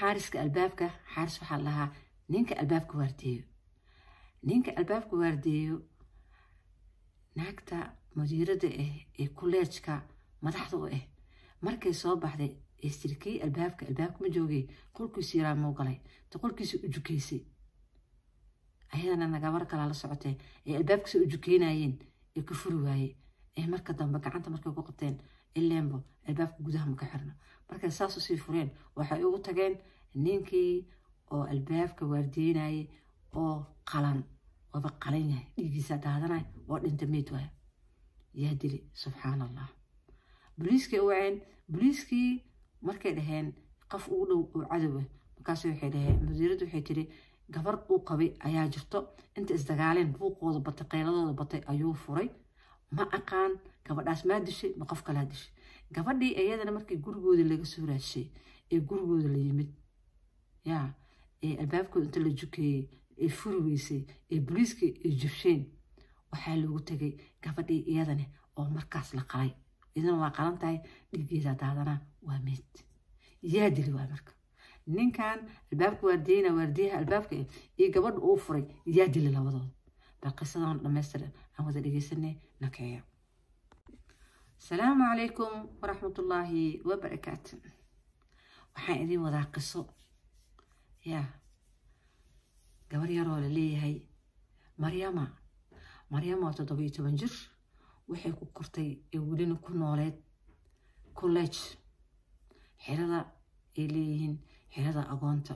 Xaariska albaabka, xaaris waxaa lahaa ninka albaabka waardeeyo. Ninka albaabka waardeeyo, naagta mudiiradda ah ee kolleejka madaxda u ah, markay soo baxday ee sirkii albaabka, albaabka ma joogay, qolkiisu yaraa muu galay ta qolkiisa u jukaysay. Ayadana nagabar kalaa la socotee ee albaabkiisa u jukeynayeen ee ka furi waayey. Ee marka dambe gacanta markay ku qabteen, ileenbo albaabka gudaha ma ka xirno, markay saas usii fureen, waxay ugu tageen ninkii oo albaabka waardiinayay oo qalan, waaba qalan yahay, dhiiggiisa daadanay oo dhinta, meyd waaya. Yaa dili? Subxaan Allah. Boliiskay u waceen. Boliiskii markay dhaheen qof ugu dhow oo cadow ah, markaas waxay dhaheen, wasiiraddu waxay tiri gabar uu qabay ayaa jirto, inta isdagaaleen, buuqooda batay, qayladooda batay, ayuu furay. Ma aqaan gabadhaas maa dishay, ma qof kalaa dishay. Gabadhii iyadana markii gurigooda laga soo raashay ee gurigooda la yimid, yaa ee albaabkooda inta la jukeeyey ee furi weysay ee boliiskii ay jabsheen, waxaa loogu tegay gabadhii iyadana oo markaas la qalay. Iyadana waa qalan tahay, dhiiggeeda daadanaa, waa meyd. Yaa dili waa marka ninkan albaabka waardiyeyna, waardiyaha albaabka iyo gabadha uu furay? Yaa dili labadooda? Bal qisadan dhamaystir aan wada dhegeysanay, nakeeya. Asalaamu calaykum waraxmatullaahi wabarakaatu. Waxaan idin wadaa qiso yaa gabar yaroo la leeyahay Maryama. Maryama waa 17 jir. Waxay ku kortay ee welina ku nooleed college, xerada ay leeyihiin, xerada agoonta.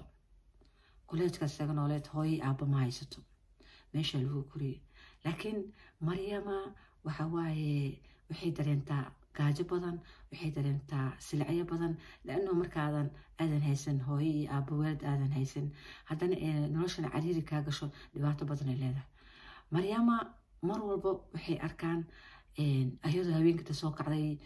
Kolleejkaas isaga nooleed. Hooyay aabba ma haysato, meesha lagu koriyey. Laakiin Maryama waxa waaye waxay dareentaa gaajo badan, waxay dareentaa silacyo badan, laanno markaadan aadan haysan hooyo iyo aabbo, waalid aadan haysan, haddana ee noloshana cariiri kaa gasho, dhibaato badan ay leedahay. Maryama mar walba waxay arkaan ayadoo habeenkata soo kacday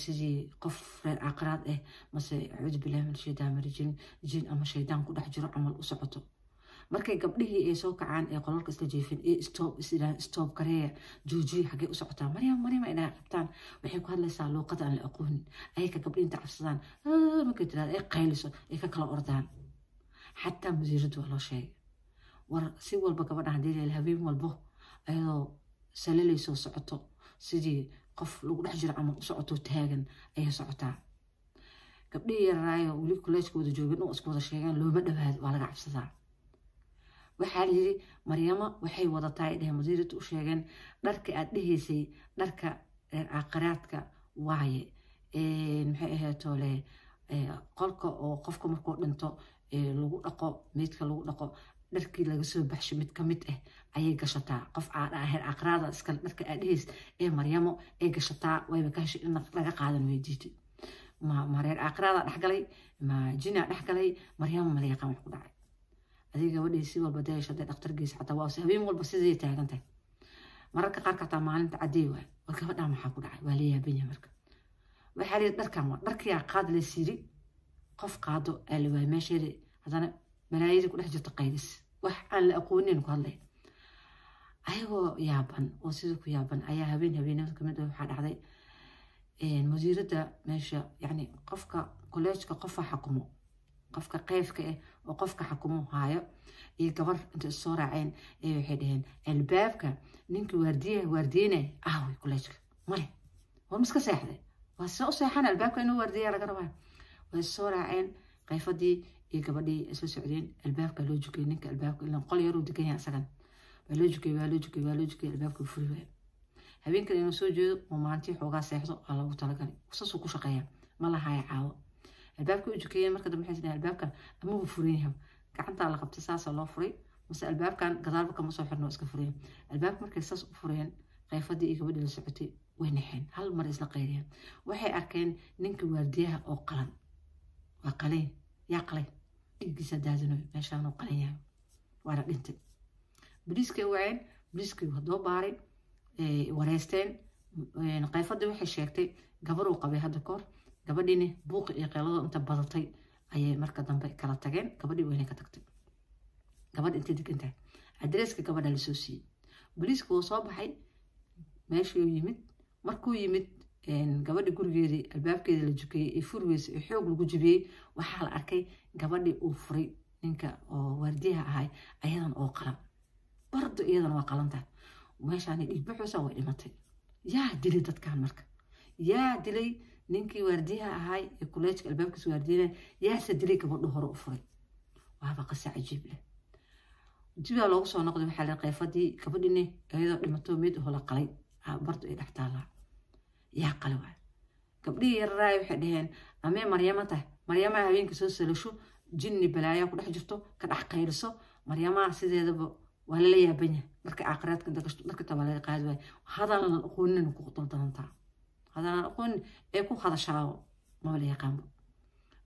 sidii qof reer aqraad ah, mase acuudu billahi min shaydaan rajim, jin ama shaydaan ku dhex jiro camal u socoto. Markay gabdhihii ay soo kacaan ee qolalka isla jeefin ee stop isdhahaan, stop gareeya, joojiye, xaggee u socotaa Maryam? Maryam ay dhaha qabtaan, waxay ku hadlaysaa luuqada aan la aqoonin. Ayaka gabdhihi inta cabsadaan markay tirahdo ay qayliso, ay ka kala ordaan. Xataa masiiraddu waa loo sheegay, war si walba gabadha haddii la habeen walbo ayadoo salalaysoo socoto, sidii qof lagu dhex jiro camal u socoto, taagan ayay socotaa. Gabdhihii yararaayo weli kolleejka wada joogin oo isku wada sheegeen, looma dhawaado, waa laga cabsadaa. Waxaa la yiri Maryamo waxay wadataa, ay dheheen wasiiradu u sheegeen, dharka aad dhehaysay dharka reer aakhiraadka waaye. Maxay ahayd toole, qolka oo qofka markuu dhinto lagu dhaqo, meydka lagu dhaqo, dharkii laga soo baxshay mid kamid ah ayay gashataa. Qof reer aakhiraada iskale dharka aad dhehays ee Maryamo ay gashataa. Wayba ka heshay in laga qaadan, weydiitay ma reer aakhiraada dhexgalay, ma jinaa dhexgalay Maryamo, ma la yaqaan wax ku dhacay. Adiga gabadhii si walba dayash hadday dhakhtar geysa, xataa waa habeen walba sidii taagan tahay, mararka qaarka xataa maalinta caddey waay. War gabadhaa maxaa ku dhacay? Waa la yaaban yahay. Marka waxaa la yidhi dharkan waa dharkiyaa qaad la siri, qof qaado aa la waayay meesheedi. Haddana balaayadii ku dhex jirta qaydis, wax aan la aqoonin ku hadlay. Ayagoo yaaban oo sida ku yaaban ayaa habeen habeenada kamid ah waxaa dhacday wasiiradda meesha, yacni qofka kolleejka qofa xakumo, qofka qeybka ah oo qofka xakumo haayo, iyo gabar inta is soo raaceen ee waxay dhaheen albaabka ninkii waardiyaha waardiyeynaya aaway kolleejka male, war miska seexday? Waa soo seexan, albaabka inuu waardiya laga rabaa. Way soo raaceen qayfadii iyo gabadhii, isla socdeen. Albaabka loo jukay ninka albaabka, ilan qol yaruu degan yahay isagan. Waa loo jukay, waa loo jukay, waa loo jukay, albaabka furi waaya. Habeenkan inuu soo jeedo oo maalintii xoogaa seexdo aa loogu talagalay, saasuu ku shaqeeyaa, ma lahaayo caawo. Albaabka u jukeeyeen. Marka dambe waxay isdhaheen albaabkan amaba furan yahay, gacantaa la qabtay, saasaa loo furay, mase albaabkan gadaalba kama soo xirno, waa iska fureen albaabka. Markay saas u fureen, qayfadii iyo gabadhii la socotay way naxeen, hal mar isla qayriyeen. Waxay arkeen ninka waardiyaha oo qalan, waa qalayn, yaa qalay, dhiiggiisa daadinayo, meeshaanuu qalan yahay, waana dhintay. Boliiskay waceen. Boliiskii hadoo baaray, wareysteen. Qayfadii waxay sheegtay gabar uu qabay hadda kahor, gabadhiini buuqi iyo qeylado inta badatay ayay marka dambe kala tageen. Gabadhii wayna ka tagtay. Gabadha intay degan tahay adreeska gabadha lasoo siiyey. Boliiska wuu soo baxay, meeshuu yimid. Markuu yimid Gabadhi gurigeedii albaabkeeda la jukayey ee furweysa ee xoog lagu jibiyey, waxaa la arkay gabadhii uu furay ninka oo waardiyaha ahay ayadan oo qalan bardo, iyadana waa qalantahay, meeshaana dhiigbaxoosa, way dhimatay. Yaa dilay dadkan marka? Yaa dilay ninkii waardiyaha ahay ee kuleejka albaabkiisa waardiyanaya? Yaase dilay gabadhu hore u furay? Waaba qisa cajiib leh. Dibaa loogu soo noqday, waxaa la qeefadii gabadhine iyadoo dhimato mid oo la qalay bardo ay dhex taallaa. Yaa qale waay? Gabdhihii yararaay waxay dhaheen, amee Maryama tahay? Maryamaha habeenka soo salasho, jinni balaayaa ku dhex jirto, ka dhex qayliso. Maryamaha sideedaba waa lala yaaban yahay marka aakhiraadka inta gashto dharka taa waa laga qaadi waaya. Hadalan aqoonina ku daldalantaa, hadalan aqoonin ee ku hadashaao maba la yaqaanbo.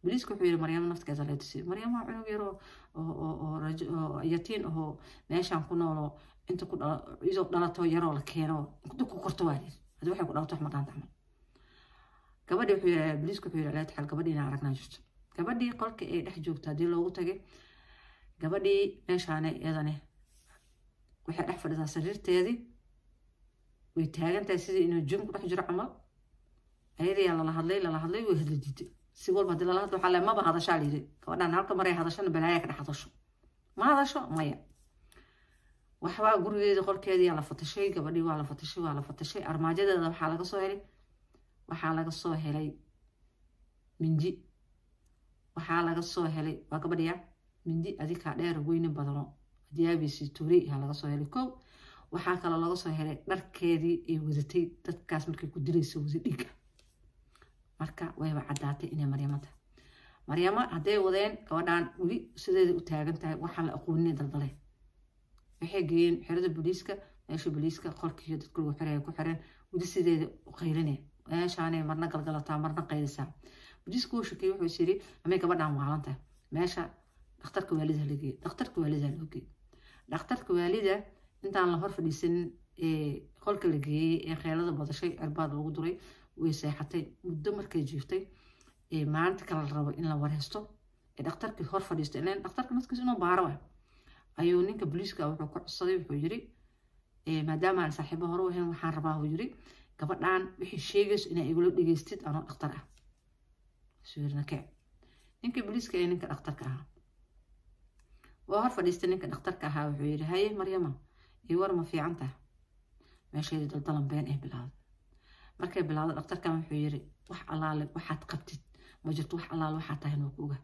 Boliiska wuxuu yiri, Maryamo naftigeeda la tusiyay. Maryamo cunug yaroo oo yatiin ahoo meeshaan ku nooloo inta ku iyadoo dhalato yaroo la keeno inta ku korto waa yiri, hadii waxay ku dhalato wax ma dhaanta camal. Gabadhii wuxuu yiri, boliiska wuxuu yiri, alaa taxal, gabadhii inaan aragnaa jirto. Gabadhii qolka ay dhex joogto haddii loogu tagay, gabadhii meeshaane iyadane waxay dhex fadhisaa sariirteedii, way taagan tahay sidii inuu jin ku dhex jiro camal. Ayadayaa lala hadlay, lala hadlay, way hadla diiday. Si walba hadii lala hadlo waxaa le maba hadashaa la yiri gabadhan. Halka maray hadashana balaaya ka dhex hadasho, ma hadasho maya. Waxbaa gurigeeda qolkeediyaa la fatashay, gabadhii waa la fatashay, waa la fatashay. Armaajadeeda waxaa laga soo helay, waxaa laga soo helay mindi. Waxaa laga soo helay waa gabadhiya mindi adikaa dheer weyne badano diyaabiisi tuurey aa laga soo helay kow. Waxaa kaloo laga soo helay dharkeedii ay wadatay dadkaas markay ku dilaysa wada dhiiga. Marka wayba caddaatay inay Maryamo tahay. Maryamo hadday wadeen, gabadhan weli sideeda u taagan tahay, waxaan la aqoonin daldale. Waxay geeyeen xerada booliiska, meesha booliiska qolkii dadka lagu xiraya ku xireen, weli sideeda u qaylinaya, meeshaanay marna galgalataa marna qaylisaa. Booliiska wuu shakiyey, wuxuu is yiri, amay gabadhan waalan tahay? Meesha dhakhtarka waalida la geeyey, dhakhtarka waalida loo geeyey. Dhakhtarka waalida intaan la hor fadhiisanin ee qolka la geeyey ee kheelada badashay, cirbaad lagu duray, way seexatay. Muddo markay jiiftay ee maalinta kale la rabo in la wareysto ee dhakhtarkii hor fadhiisto, ileen dhakhtarka nafkiisa inuu baaro waay, ayuu ninka booliiska wuxuu ku codsaday, wuxuu yiri, maadaama aan saaxiibo hore u ahayn, waxaan rabaa, uu yiri, gabadhan wixii sheegayso inaa igula dhegeystid anoo dhakhtar ah. Suu kec ninkii booliiska ee ninka dhakhtarka ahaa waa hor fadhiistay. Ninka dhakhtarka ahaa wuxuu yiri, haye Maryama, ii war, ma fiican tahay? Meesheedii daldalan been eh bilowday. Markay bilowday, dhakhtarkan wuxuu yiri, wax allaale waxaad qabtid ma jirto, wax allaale waxaad tahay noo ku oga.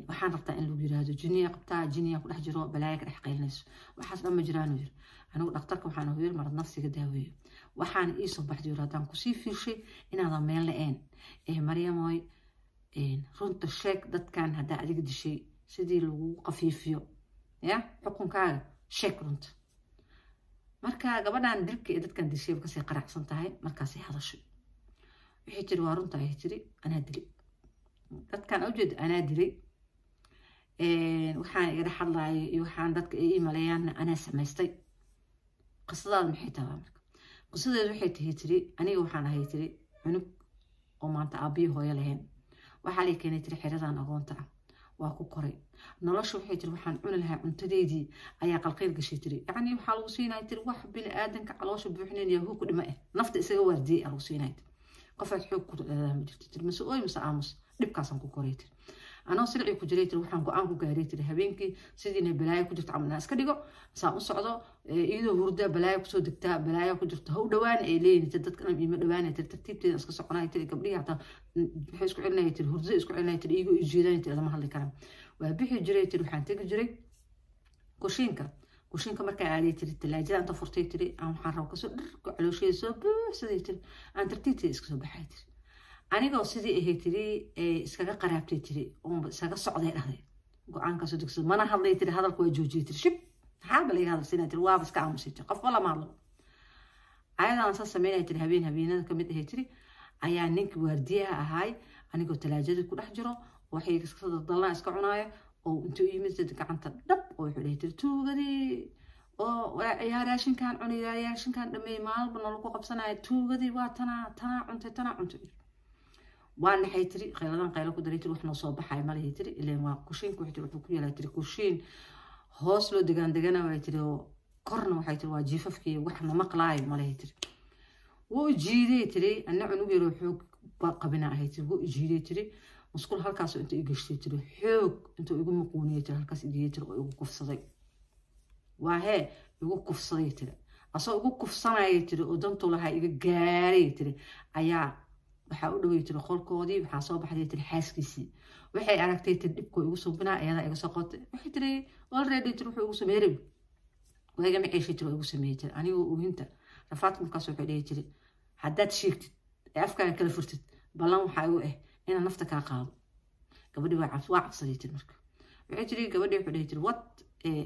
Waxaan rabtaa in lagu yiraahdo jiniya qabtaa, jiniya ku dhex jiro, balaaya ka dhex qaylinayso, waxaas dhan ma jiraanuu yiri. Anigu dhakhtarka waxaan ugu yiri marad nafsiga daaweeyo, waxaana ii soo baxday yiri haddaan kusii fiirshay inaadan meel la-een ee. Maryamoy, runta sheeg, dadkan haddaa adiga dishay sidii lagu qafiifiyo ya xukunkaaga, sheeg runta. Marka gabadhan dilka ee dadkan dishay kasii qaracsan tahay. Markaasay hadashay, waxay tiri, waa runta, ayay tiri, anaa dilay dadkan, ujeed anaa dilay, waxaan iga dhex hadlayo iyo waxaan dadka ay ii maleeyaanna anaa samaystay. Qisadaada maxay tahay? Marka qisadeedu waxay tahay, tiri, aniga waxaan ahay, tiri, cunug oo maanta aabbiyo hooyo lahayn. Waxaa lay keenay, tiri, xeradan agoonta ah, waa ku koray nolosha. Waxay tiri, waxaan cuni lahaa cuntadeydii ayaa qalqayl gashay, tiri. Yacni waxaa lagu siinaya, tiri, wax bini aadanka caloosha buuxinayn yahu ku dhima eh nafta isaga waardiyey aa lagu siinaya, tiri. Qofaad xoog ku leedahay ma jirto, tiri, mase ooy mase aamus. Dhibkaasaan ku koray, tiri. Anoo silcii ku jiray, tiri, waxaan go-aan ku gaaray, tiri, habeenkii sidiina balaayo ku jirto camal inaan iska dhigo, saan u socdo iyadoo hurda balaayo kusoo degtaa, balaayo ku jirto, ha u dhawaan ay leeyihin, tiri, dadka dhan iima dhawaanay, tiri, tartiibteeda iska soconay, tiri. Gabdhihii hataa waxay isku celinaya, tiri, hurdada isku celinaya, tiri, iyagoo i jeedaan, tiri, lama hadli karaan. Waa bixi jiray, tiri, waxaan tegi jiray kushiinka. Kushiinka markaa aaday, tiri, talaajada inta furtay, tiri, aan waxaan rabo kasoo dhirko, caloosheeda soo buuxsaday, tiri, aan tartiibteeda iska soo baxay, tiri. Anigoo sidii ahay, tiri, iskaga qaraabtay, tiri, oonba iskaga socday dhahday, go-aankaasoo degsado, mana hadlay, tiri, hadalka waa joojiyay, tiri, shib maxaaba laga hadalsiinaya, tiri, waaba iska aamusay, tiri, qofba lama hadlo. Ayadaan saa sameynaya, tiri, habeen habeenada kamid ahay, tiri, ayaa ninka waardiyaha ahaay anigoo talaajadii ku dhex jiro waxay iska daldalnaa iska cunaayo oo intuu yimid gacanta dhab oo wuxuu dhahay, tiri, tuugadii oo yaa raashinkaan cunay, yaa raashinkaan dhameeyey, maalba nolol ku qabsanaya, tuugadii waa tanaa, tanaa cuntay, tanaa cuntay. Waa naxay, tiri, qayladan qaylo ku daray, tiri, wax noo soo baxay malahay, tiri, ileen waa kushiinka. Waxay tiri wuxuu ku yaalaa, tiri, kushiin hoos loo degaan degana way, tiri, oo korna waxay tiri waa jiifafkii, wax na maqlaayo malahay, tiri. Wuu jiiday tiri, anna cunug yaroo xoog qabina ahay tiri. Wuu jiiday tiri, musqul halkaas intuu i gashtay tiri, xoog intuu igu muquuniyay tiri, halkaas igeeyay tiri oo igu kufsaday. Waa hee igu kufsaday tiri. Asoo igu kufsanayay tiri oo dantuu lahaa iga gaaray tiri, ayaa waxaa u dhaway tiri qolkoodii. Waxaa soo baxday tiri xaaskiisii. Waxay aragtay tiri dhibkoo igu suubinaa, iyadaa iga soo qotay. Waxay tiri already tiri wuxuu igu sameeyay waa iga maceeshay tiri, waa igu sameeyey tiri. Anigoo oohinta rafaadka markaas wuxuu dhihi tiri, haddaad sheegtid ee afkaaga kala furtid, ballan waxaa igu ah inaan nafta kaa qaado. Gabadhii waa cabsaday tiri. Marka waxay tiri gabadhii wuxuu dhihi tiri, wad ee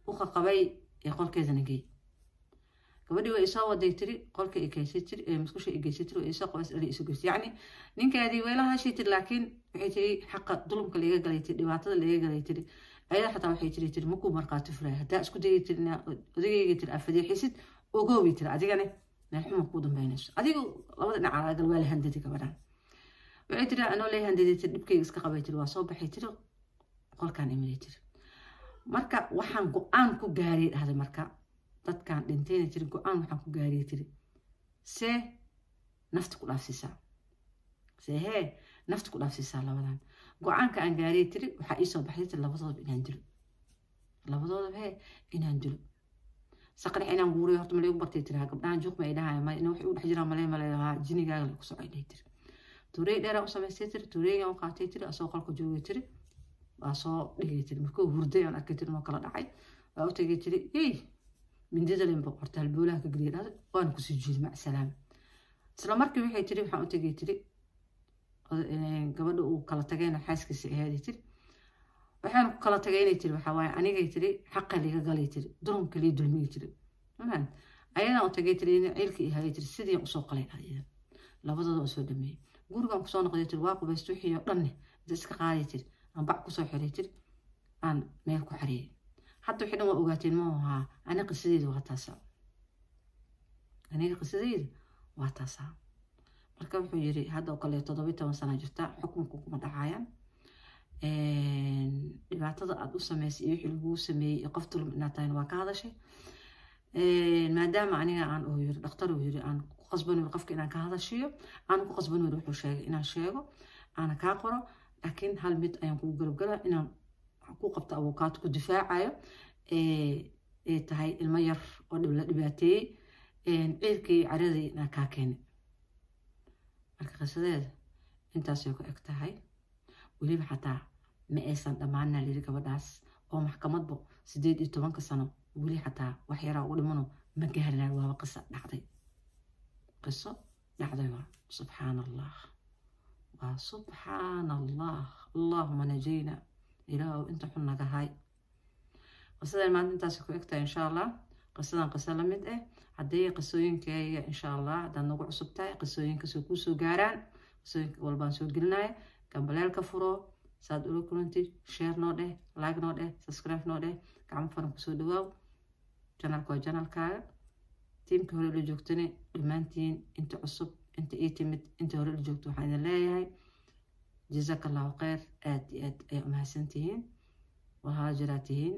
u qaqabay ee qolkeedana geey. Gabadhii waa isoo waday tiri, qolka i geysay tiri, ee musqusha i geysay tiri, waa isoo qabays dhali isu geysay. Yacni ninkeedii way la hashay tiri, laakiin waxay tiri xaqa dulumka laga galay tiri, dhibaatada laga galay tiri, ayada xataa waxay tiri makuu markhaati furaya. Haddaa isku dayay tiri inaa odagayga tiri aad fadeexisid, ogoobay tiri, adigane meel xuma kuu dambeynayso. Adigu labada dhinac laga gal, waa la handaday gabadhan. Waxay tiri anoo lay handaday tiri, dhibkayga iska qabay tiri, waa soo baxay tiri, qolkaan imiday tiri. Marka waxaan go-aan ku gaaray dhahday, marka dadkaan dhintayna tiri, go-aan waxaan ku gaariyay tiri, see nafta ku dhaafsiisaa, see hee nafta ku dhaafsiisaa labadan. Go-aanka aan gaariyay tiri, waxaa iisoo baxday tiri labadoodaba inaan dilo, labadoodaba hee inaan dilo. Saqdhex inaan guuriyo horta ma laygu bartay tiri, gabdhahan juuq ma ay dhahaya, ma in wax igu dhex jiraan malee malee haa jinigaaga la ku socay dhahay tiri. Tuurey dheeraan u samaystay tiri, tuureygaan u qaatay tiri, asoo qolka joogay tiri waa soo dhigay tiri. Markuu hurday aan arkay tiri inuu kala dhacay, waa u tegay tiri, yey mindida lenba horta halboolaha ka geliya dhahday, waana kusii jiiday, mac salaam. Isla markii waxay tiri waxaan u tegay tiri gabadha uu kala tagayna xaaskiisa ahaaday tiri. Waxaan ku kala tagaynay tiri waxaa waaye anigay tiri xaqa liga galay tiri, dulumka lii dulmiyay tiri. Mafahant? Ayadaan u tagay tiri in ciilka ihayay tiri, sidii usoo qalay ayada labadooda usoo dhameeyey. Gurigaan kusoo noqday tiri, waa qubaysta, wixii oo dhanne inta iska qaaday tiri, aan bac kusoo xiray tiri, aan meel ku xareeyay. Hadda wixii dhan waa ogaateen ma ahaa. Ani qisadeyda waa taasaa, aniga qisadeyda waa taasaa. Marka wuxuu yiri hadda oo kale 17 sana jirta, xukunku kuma dhacayaan. Dhibaatada aad u samaysay iyo wixii laguu sameeyey iyo qof dulum inaad tahayna waa ka hadashay. Maadaama aniga aan uu yiri dhakhtar uu yiri aan ku qasban yiri qofka inaan ka hadashiyo, aan ku qasban yiri wuxuu sheegay inaan sheego aana kaa qoro, laakiin hal mid ayaan kugu garab galaa, inaan ku qabto abukaato ku difaacayo ee tahay ilmo yar oo dhib la dhibaateeyey, ciilkii caradii inaan kaa keenay. Marka qisadeeda intaasay ku eg tahay. Weliba xataa ma aysan dhammaanina layiri gabadhaas oo maxkamadbo 18-ka sano weli xataa wax yaraa ugu dhimano ma gaarinaa. Waaba qiso dhacday, qiso dhacday waa. Subxaana Allah, waa subxaana Allah, allahuma najayna, ilaahow inta xun naga hay. Qisadan maanta intaasay ku eg tahay. Insha Allah qisadan qiso la mid ah haddii qisooyinkayga, insha Allah haddaad nagu cusub tahay, qisooyinka soo kuu soo gaaraan, qisooyinka walbaan soo gelinaya, gambaleelka furo saad ula kulantid, share noo dheh, like noo dheh, subscribe noo dheh, gacmo furan kusoo dhawaaw. Channelka waa channelkaaga. Tiimka hore la joogtane dhammaantiin, inta cusub, inta ii timid, inta hore la joogto, waxaan idin leeyahay jazaaka Allahu khayr, aad iyo aad ayaa umahadsantihiin, wahaajiraa tihiin.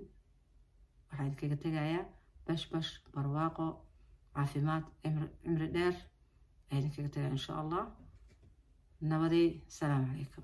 Waxaan idinkaga tegayaa bash bash, barwaaqo, caafimaad, cimri dheer ayaa idinkaga tegaya insha Allah. Nabaday, asalaamu calaykum.